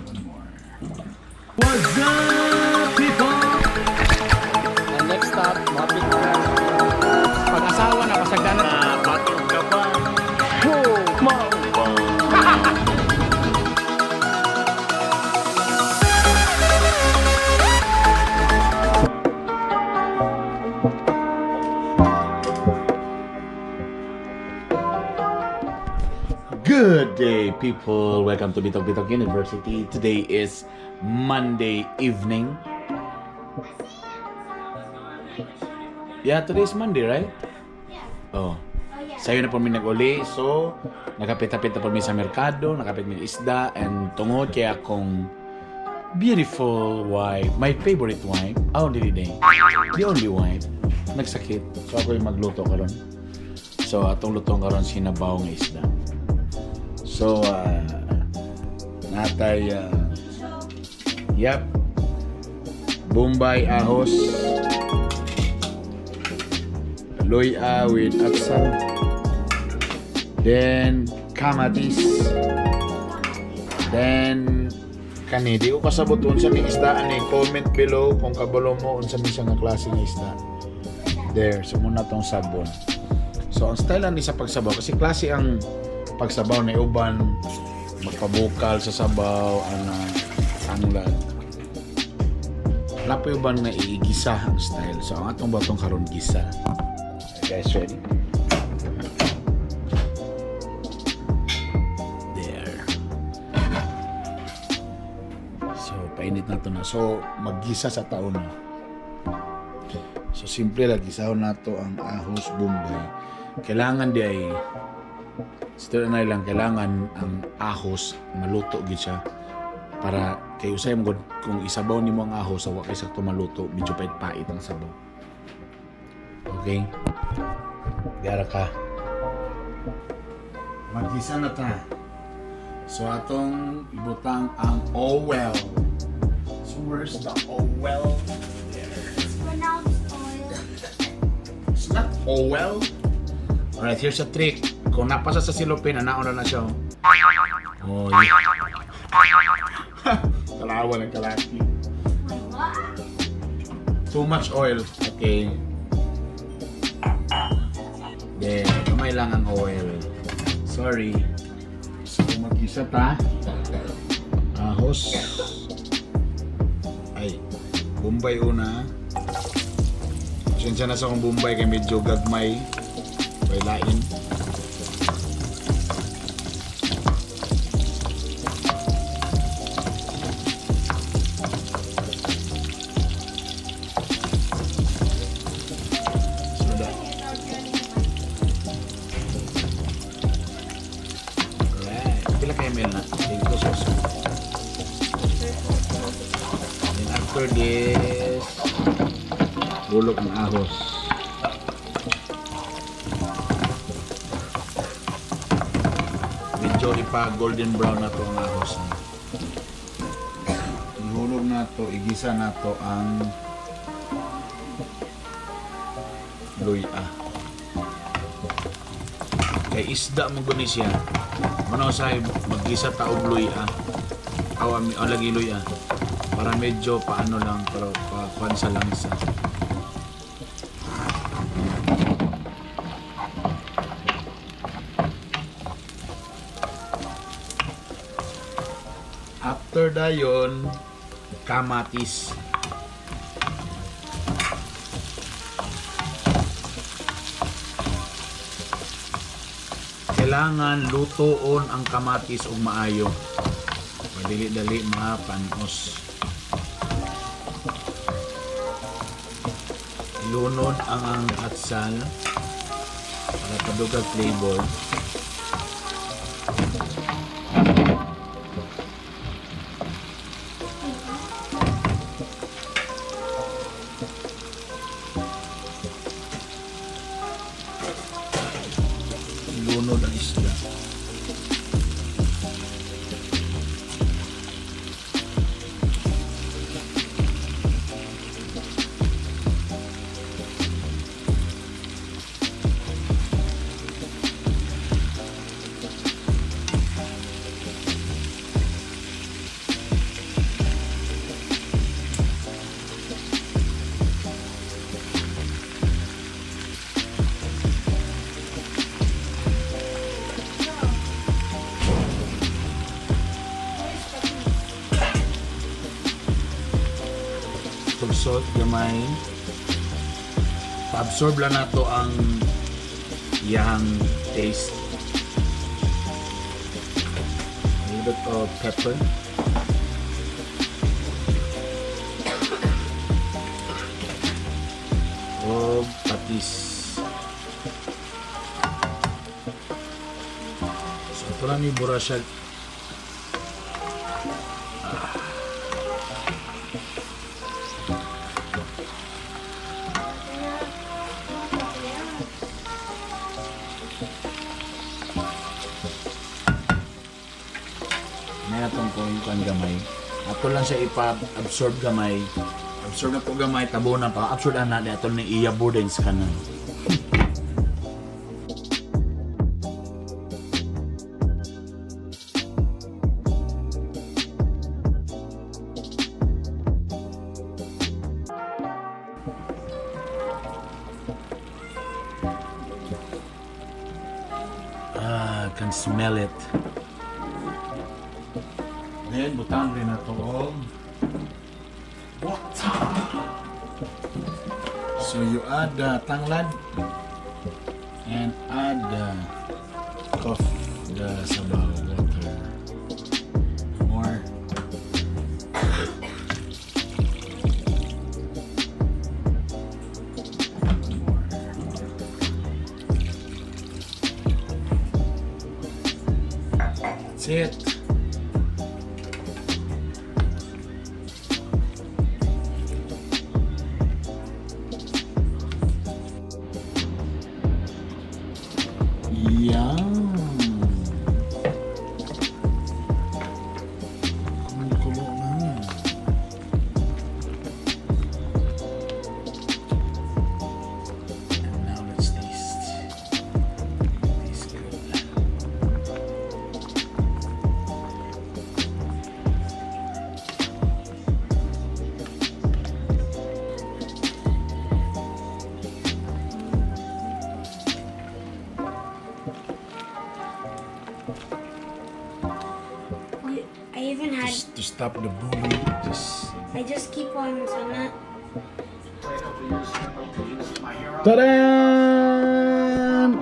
One more. What's up, people? Ang next stop, mapit na. Pag-asawa na, pasagdanan. Batog ka ba? Whoa! Good day, people. Welcome to Bitok Bitok University. Today is Monday evening. Yeah, today is Monday, right? Yeah. Oh. Oh, yeah. Sayo na po mi nag-uli. So, nakapit-apit na po mi sa merkado, nakapit mi isda, and tungod kay akong beautiful wife, my favorite wife, oh, dili day, the only wife, nagsakit. So, ako yung magluto karon. So, atong lutong karon sinabaw nga isda. So, natay, yep, Bombay ahos, luya with atsal, then kamatis, then kani di ko kasabot unsa ni isda ani. Comment below kung kabalo mo unsa ni siya nga klase nga isda. There, so muna tong sabon. So ang style ani sa pagsabaw kasi klase ang pagsabaw na uban magpabukal sa sabaw ana tanglad. Wala pa uban nga iigisa ang style. So ang atong batong karon gisa. You guys ready? There. So, painit na to na. So, maggisa sa taon na. So, simple lang. Gisahon na to ang ahos Bombay. Kailangan di ay, still na lang, kailangan ang ahos maluto gid siya. Para kay usay mo gud, kung isabaw nimo ang ahos, wa kay sakto maluto, medyo pait-pait ang sabaw. Okay? Gara ka. Magisa na ta. So atong ibutang ang oil. So where's the oil? There. It's pronounced oil. It's not oil. Alright, here's a trick. Kung napasa sa silupin, anaon na na siya. Oh, yeah. Kalawa ng kalaki. Wait, what? Too much oil. Okay. There, kamay lang ang oil. Sorry. So, mag-isa ta. Ahos. Ay, Bombay una. Pasensya na sa akong Bombay kay medyo gagmay. May lain. Suda. Alright. Pila ka ml na? Thank you, sauce. Then after this, bulok ng ahos. Medyo ipa golden brown na to ang ahos. Ihulog na to, igisa na to ang luya. Kay isda mo guni siya. Mano say maggisa ta og luya. Aw ami o lagi luya. Para medyo paano lang pero pa kuan sa langsa. After dayon, kamatis. Kailangan lutoon ang kamatis og maayo. Padili-dali mapanos. Ilunod ang atsal para padugag flavor. Ilunod ang isda. Bit of salt gamay. Pa-absorb lang nato ang iyang taste. A little bit of pepper. O patis. So ito lang ni bura siya. May atong kuan gamay. Ato lang siya ipa-absorb gamay. Absorb na to gamay, tabo na pa. Absorb na na, ato ni iyabo din sa kanan. Ah, I can smell it. Then, butang rin na to og water. So, you add the tanglad and add the cough, the sabaw water. More. More. That's it. Yum. Kumukulo na. And now let's taste. Tastes good. I even had. Just to stop the bully, just I just keep on sana. Ta-da!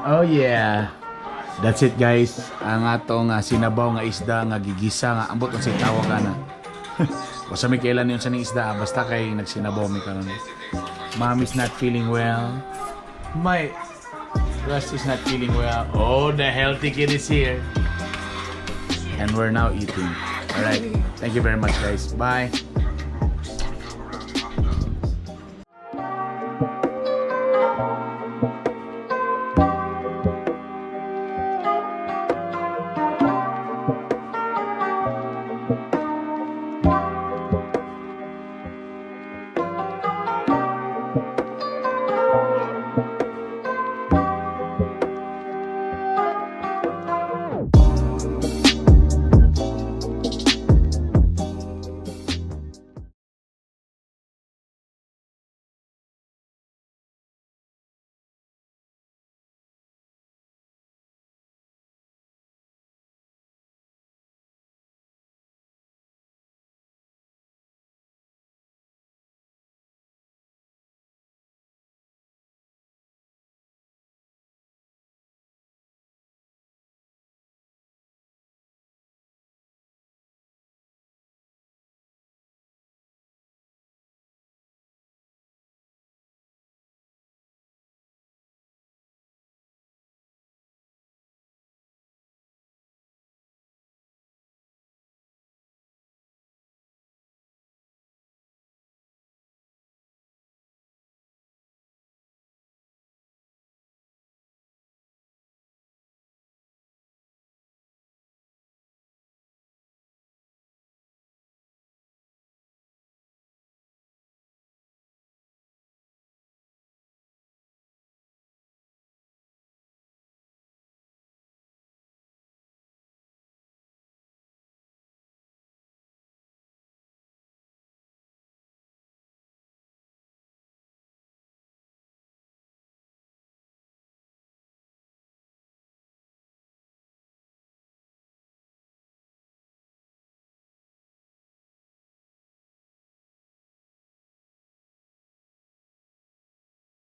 Oh yeah. That's it, guys. Ang atong sinabaw nga isda nga gigisa nga ambot unsay tawag ana. Basta may kailan yun sa ning isda, basta kay nagsinabaw mi karon. Mom is not feeling well. My Russ is not feeling well. Oh, the healthy kid is here. And we're now eating. All right. Thank you very much, guys. Bye.